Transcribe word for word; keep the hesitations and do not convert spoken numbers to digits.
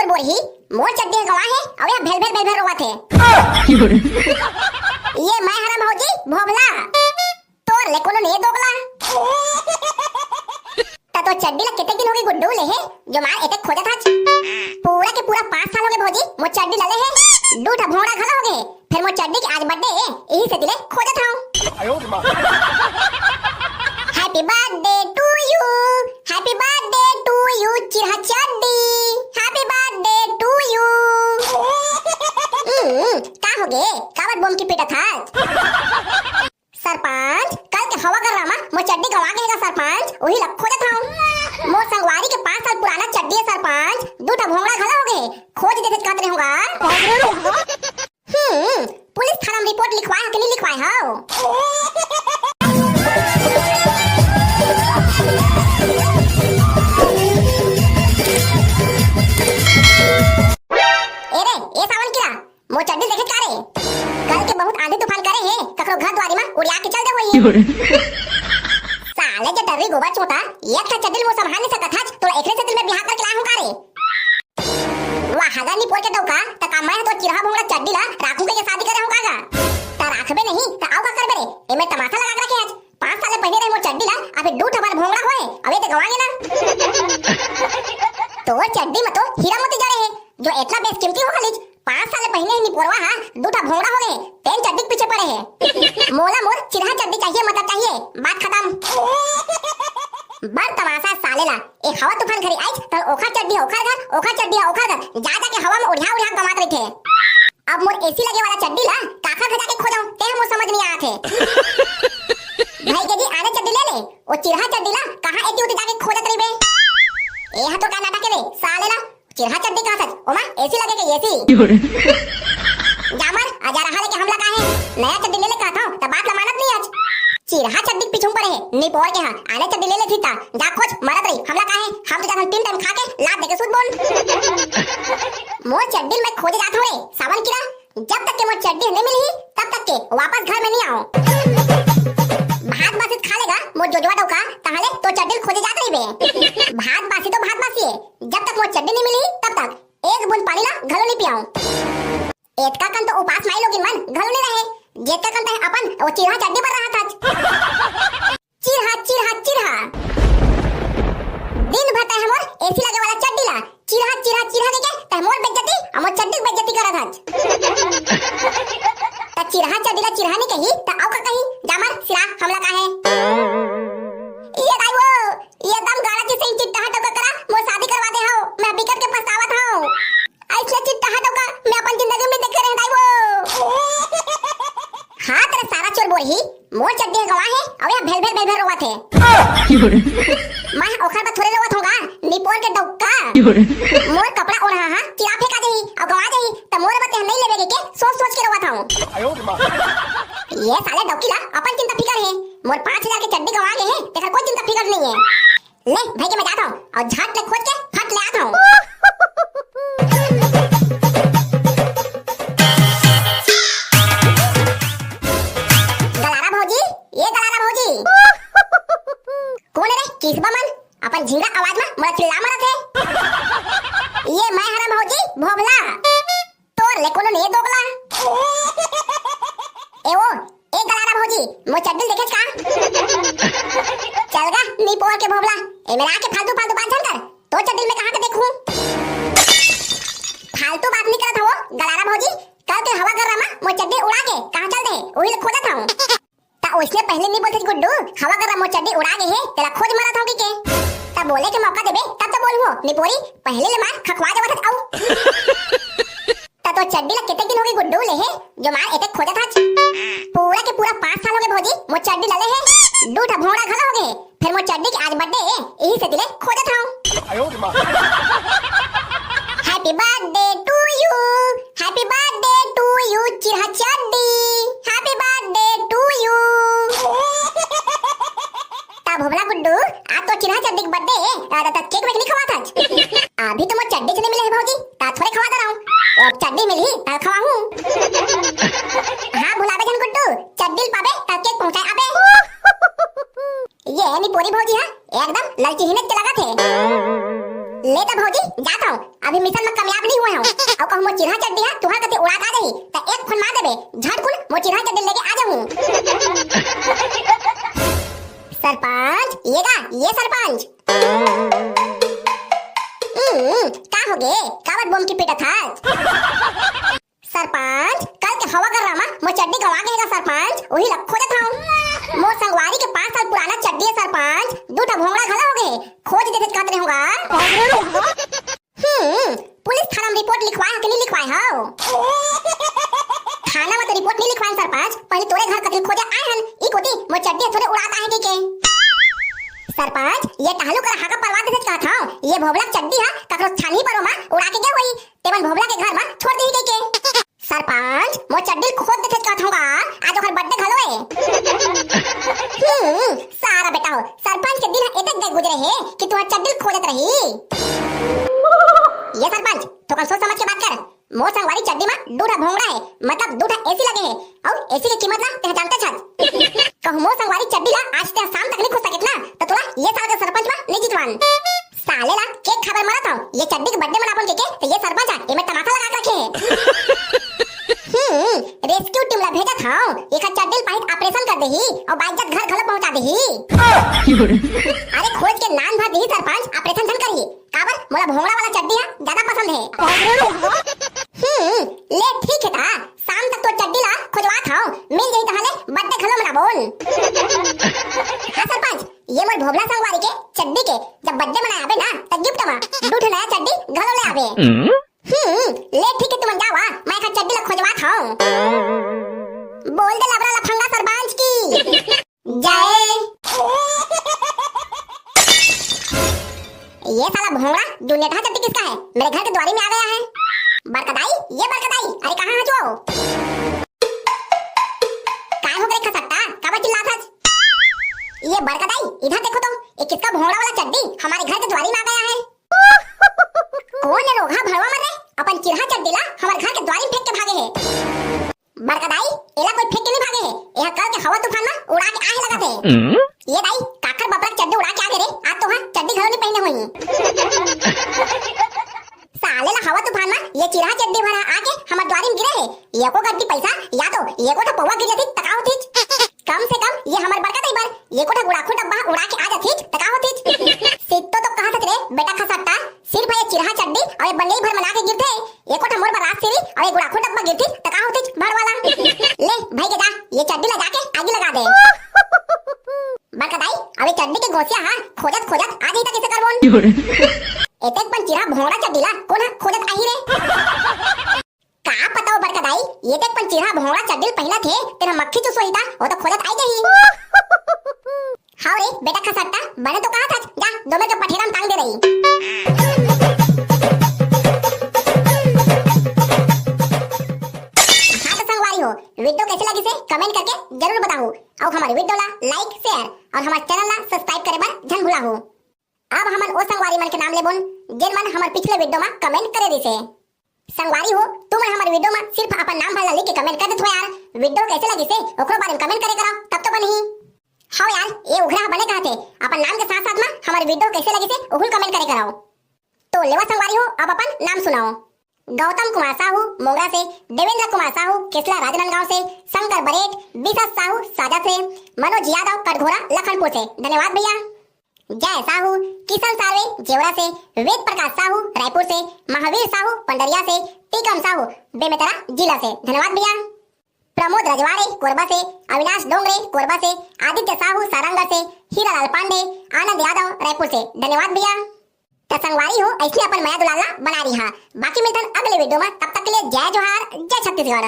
बोरही, मोर चड्डी ह गंवा हे, अउ ये भेल भेल भेल भेल रोवत हे। ये मैं हरम भौजी, भोभला। तोर ले कोनो नहीं दोगला। त तो चड्डी ला कितने दिन होगे गुड्डू ले हे, जो मार एते खोजत हच? पूरा के पूरा पाँच साल होगे भौजी, मोर चड्डी ला ले हे। दू ठा भोंगड़ा घला होगे हे, फेर मोर चड्डी के आज बर्थडे हे, यही से दिले खोजत हूँ। Happy birthday to you, happy birthday to you, चिरहा चड्डी, happy birthday to you। हम्म, का होगे? काबर बोम की पीटत हच? सरपंच, कल के हवा गर्रा मा मोर चड्डी गंवा गे हे गा सरपंच, उही ला खोजत हूँ। मोर संगवारी के पाँच साल पुराना चड्डी हे सरपंच, दू ठा भोंगड़ा घला होगे हे, खोज देथे कहत रहे होगा। हम्म, पुलिस थाना में रिपोर्ट लिखवाए हो कि नहीं लिखवाए हो? ए रे, ए सावन किरा, मोर चड्डी देखे का रे? कल के बहुत आंधी तूफान करे हे, ककरो घर दुआरी मा उड़िया के चल दे होही। साले जे डर्री गोबर चोता, एक ठा चड्डी ल मोर संभाल नहीं सकत हच, तोला एकरे से दिल में बिहाव करके लाए हूँ का रे? वाह, हगा निपोर के डौका, त का मैं ह तोर चिरहा भोंगड़ा चड्डी ला राखू के शादी करे हूँ का गा? त राखबे नहीं, त अउ का करबे रे? एमे तमाशा लगा के रखे हच। पाँच साल पहले रहे मोर चड्डी ला, अभी दू ठा बार भोंगड़ा होए, अबे ते गवा गे ना। तोर चड्डी में तो हीरा मोती जड़े हे, जो एतला बेशकीमती हो गलिच। पाँच साल पहले ही निपोरवा हा दू ठा भोंगड़ा हो गए, तेन चड्डी के पीछे पड़े हे। मोला मोर चिरहा चड्डी चाहिए, मतलब चाहिए, बात खत्म। बड़ तमाशा साले ला, ए हवा तूफान घरी आइच, त ओखर चड्डी ओखर घर, ओखर चड्डी ओखर घर, जा जा के हवा में उड़िया उड़िया गमात रहिथे। अब मोर एसी लगे वाला चड्डी ला काखर घर जाके खोजंव, ते ह मोर समझ नहीं आत हे। भाई के जी आने चड्डी ले ले, ओ चिरहा चड्डी ला कहाँ एती ओती जाके खोजत रहिबे? ए ह तो का नाटक हे रे, साले ला चिरहा चड्डी कहत हच, ओमा एसी लगे के एसी। जामर, अजा रहा लेके हमला काहे? नया चड्डी ले ले कहत हूँ, त बात ला मानत नहीं आज। चिरहा चड्डी के पीछू पड़े हे, निपोर के हा, आने चड्डी ले ले थी ता, जा खोज, मरत रही, हमला काहे? हम तो जाथन तीन टाइम खा के, लात दे के सूत बोन। मोर चड्डी ल मैं खोजे जात हूँ रे, सावन किरा, जब तक के मोर चड्डी नहीं मिलही, तब तक के वापस घर में नहीं आऊं। भात बासी खा लेगा मोर जोजवा डौका, तहाले तो चड्डी ल खोजे जात रहिबे। भात बासी तो भात बासी हे, जब तक मोर चड्डी नहीं मिलही, तब तक एक बूंद पानी ला घलो नहीं पियाऊं। एतका कन तो उपास माई लोगिन मन घलो नहीं रहे, जेतका कन तहे अपन वो चिरहा चड्डी बर रहा था। चिरहा, चिरहा, चिरहा। दिन भर तैं हमर एसी लगे वाला चड्डी ला चिरहा, चिरहा, चिरहा कहिके तैं मोर बेइज्जती अउ मोर चड्डी के बेइज्जती करत हच। त चिरहा चड्डी ला चिरहा नहीं कही, त अउ का कही? जामर सिरा हमला काहे? ये दाई वो, ये दम गाड़ा के सही चिट्टा हटो का करा, मोर शादी करवा दे हो, मैं बिकट के पछतावत हूँ। अइसने चिट्टा हटो का, मैं अपन जिंदगी में देखे रहे दाई वो। हाँ, तेरे सारा चोर बोरही, मोर चड्डी ह गवा हे, अउ ये भेल भेल भेल भेल रोवत हे। मैं ओखर बर थोड़े रोवत हूँ गा, निपोर के डौका। मोर कपड़ा ओढ़ा हा, चिरा फेंका देही, अउ गवा देही, त मोर बर तेह नहीं लेबे के सोच सोच के रोवत हूँ। ये साले डौकी ला अपन चिंता फिकर हे, मोर पाँच हजार के चड्डी गवा गे हे, तेखर कोई चिंता फिकर नहीं है। ले, भाई के मैं जात हूँ अउ झट ले खोज के फट ले आत हूँ। गलारा भौजी, ये गलारा भौजी। कौन है रे? किसबा मन अपन झिंगा आवाज में मोला चिल्ला मारत हे। ये मैं हरम भौजी, भोभला। तोर ले कोनो नहीं दोगला। ए ओ, ए गलारा भौजी, मोर चड्डी ल देखेच का? चल गा, निपोर के भोभला। ए मेरा आके फालतू फालतू बात झन कर। तोर चड्डी ल मैं कहाँ के देखूं? फालतू बात नहीं करत हवो, गलारा भौजी। कल के हवा गर्रा मा मोर चड्डी उड़ा के कहाँ चल दे? उही ल खोजत हूँ। त ओइसने पहले नहीं बोलते गुड्डू, हवा गर्रा मोर चड्डी उड़ा गे हे, तेला खोज मरत हूँ कहिके। त बोले के मौका देबे, तब तो बोलहूँ, निपोरी, पहले ले मार खखवा देवत हच अउ। त तो चड्डी ला कितने दिन होगे गुड्डू ले हे, जो मार एते खोजत हच। पूरा के पूरा पाँच साल होगे भौजी, मोर चड्डी ला ले हे, दू ठा भोंगड़ा घला होगे हे, फेर मोर चड्डी के आज बर्थडे हे, यही से दिले खोजत हूँ। Happy birthday to you, happy birthday to you, चिरहा चड्डी, happy birthday to you। ता भोभला गुड्डू, आज तो चिरहा चड्डी के बर्थडे हे, आ, ता केक वेक नहीं खवात हच? अभी तो मोर चड्डी च नहीं मिले हे भौजी, ता थोड़े खवा दे रहा हूँ। अब चड्डी मिलही, ता खवाहूँ। हाँ, भुलाबे झन गुड्डू, चड्डी ल पाबे, ता केक पहुँचाए आबे। ये निपोरी भौजी हा, एकदम ललची ही ने लगत हे। ले त भौजी, जात हूँ, अभी मिशन में कामयाब नहीं हुए हूँ। अउ कहूँ मोर चिरहा चड्डी हा तुहर कति उड़ात आ जाही, त एक फोन मार देबे, झटकुन मोर चिरहा चड्डी लेके आ जाहूँ। सरपंच, ये गा, ये सरपंच। हम्म, का होगे? काबर बोमकी पीटत हस? सरपंच, कल के हवा गर्रा मा मोर चड्डी गवा गे हे गा सरपंच, उही ला खोजत हंव। मोर संगवारी के पाँच साल पुराना चड्डी हे सरपंच, दू ठा भोंगड़ा घला होगे हे, खोज देतेच कहत रहेंव गा। हम्म, पुलिस थाना मा रिपोर्ट लिखवाय हव कि नहीं लिखवाय हव? थाना मा तो रिपोर्ट नहीं लिखवाय सरपंच, पहली तोरे घर कति खोजे आय हन, ई कोती मोर चड्डी ह थोरे उड़ात आहे कहिके। सरपंच, ये टहलू करा हाका परवा देतेच कहत हंव, ये भोभला चड्डी हा ककरो छानही परो मा उड़ा के गे होही, तेमन भोभला के घर मा छोड़ देही कहिके। सरपंच, मोर चड्डी ल खोज देतेच कहत हंव गा, आज ओकर बर्थडे घलो ए। हम्म, सारा बेटा हो, सरपंच के दिन ह एतेक दे गुजरे हे कि तुहर चड्डी ल खोजत रही। ये सरपंच, थोकन सोच समझ के बात कर। मोर संगवारी चड्डी मा दू ठा भोंगड़ा हे, मतलब दू ठा एसी लगे हे, अउ एसी के कीमत ला तेहा जानतेच हस। कहूँ मोर संगवारी चड्डी ला आज तेहा शाम तक नहीं खोज सकेस ना, त तोला ये साल के सरपंच मा नहीं जितवान। साले ला केक खाबर मरत हंव, ये चड्डी के बर्थडे मनाबोन कहिके, त ये सरपंच हा एमे तमाशा लगा के रखे हे। हम्म, रेस्क्यू टीम ला भेजत हंव, एखर चड्डी ल पाही त ऑपरेशन कर देही, अउ बाइज्जत घर घलो पहुंचा देही। अरे खोज के नान भर देही सरपंच, ऑपरेशन झन करही, काबर मोला भोंगड़ा वाला चड्डी हा ज्यादा पसंद हे। हम्म, ले ठीक हे ता, शाम तक तोर चड्डी ला खोजवात हंव, मिल जाही तहां ले बर्थडे घलो मनाबोन। हाँ सरपंच, ये मोर भोभला संगवारी के चड्डी के जब बर्थडे मनाय आबे ना, त गिफ्ट मा दू ठो नया चड्डी घलो ले आबे। हम्म, ले ठीक हे, तुमन जावा, मैं एखर चड्डी ला खोजवात हंव। बोल दे लबरा लफंगा सरपंच की जय। ये साला भोंगड़ा, जो नेटहा चड्डी किसका है, मेरे घर के द्वारी में आ गया है। बड़का दाई, ये बड़का दाई, अरे कहाँ है जो? काय हो गे रे खसट्टा, काबर चिल्लात हस? ये बड़का दाई, इधर देखो तो, ये किसका भोंगड़ा वाला चड्डी हमारे घर के द्वारी में आ गया है। कोन ए रोगहा भड़वा मर रे, अपन चिरहा चड्डी ला हमर घर के द्वारी में फेंक के भागे हे। बड़का दाई, एला कोई फेंक के नहीं भागे हे, एहा कल के हवा तूफान मा उड़ा के आहे लगत हे। ये दाई, काकर बपरा के चड्डी उड़ा के आगे रे, आज तो हा चड्डी घलो नहीं पहिने होही। साले ला हवा तूफान मा ये चिरहा चड्डी भर आके हमर द्वारी में गिरे हे, एको गड्डी पैसा या तो एको ठा पौवा गिर जातिस त का होतिस? कम से कम ये हमर बड़का दाई बर एको ठा गुड़ाखू डब्बा उड़ा के आ जातिस त का होतिस? सित्तो तो कहत हस रे बेटा खसट्टा, सिर्फ ये चिरहा चड्डी अउ ये बंगई भर मना के गिरथे, एको ठा मोर बर राजश्री अउ ये गुड़ाखू डब्बा गिरतिस त का होतिस भड़वा ला? ले भाई के जा, ये चड्डी ला जाके आगी लगा दे। बड़का दाई, अब ये चड्डी के गोसिया हा खोजत खोजत आज ही तक इसे करबोन। एतेक पन चिरहा भोंगड़ा चड्डी ला कोन हा खोजत आही रे? का पता ओ बड़का दाई, एतेक पन चिरहा भोंगड़ा चड्डी ल पहिनत हे, तेन हा मक्खी चुसोही ता, ओ तो खोजत आई जाही। हाव रे, बेटा खसट्टा, बने तो कहत हस, जा, दो मेर के पठेरा म टांग दे रही। हाँ तो संगवारी हो, video कैसे लगिस हे, comment करके जरूर बताहू। अउ हमर video ला like, share अउ हमर channel ला subscribe करे बर झन भुलाहू। अब हमन ओ संगवारी मन के नाम लेबोन, जेन मन हमर पिछले video मा comment करे रिहिस हे। संगवारी हो, तुमन हमर video मा सिर्फ अपन नाम भर ला लिख के comment कर देथो यार। Video कैसे लगिस हे, ओकरो बारे में comment करे करव, तब तो बनही। हव यार, ये उघरा बने कहत हे, अपन नाम के साथ साथ मा हमर video कैसे लगिस हे, ओहू comment करे करव। तो लेवा संगवारी हो, अब अपन नाम सुनाओ। गौतम कुमार साहू मोंगरा से, देवेंद्र कुमार साहू केसला राजनांदगांव से, शंकर बरेठ, विशा साहू साजा से, मनोज यादव कटघोरा लखनपुर से। धन्यवाद भैया। जय साहू, किशन सार्वे जेवरा से, वेद प्रकाश साहू रायपुर से, महावीर साहू पंडरिया से, टीकम साहू बेमेतरा जिला से। धन्यवाद भैया। प्रमोद रजवाड़े कोरबा से, अविनाश डोंगरे कोरबा से, आदित्य साहू सारंगढ़ से, हीरालाल पांडे, आनंद यादव रायपुर से। धन्यवाद भैया। त संगवारी हो, ऐसे अपन मया दुलार ला बना रही हा। बाकी मिलथन अगले video मा, तब तक के लिए जय जोहार, जय छत्तीसगढ़।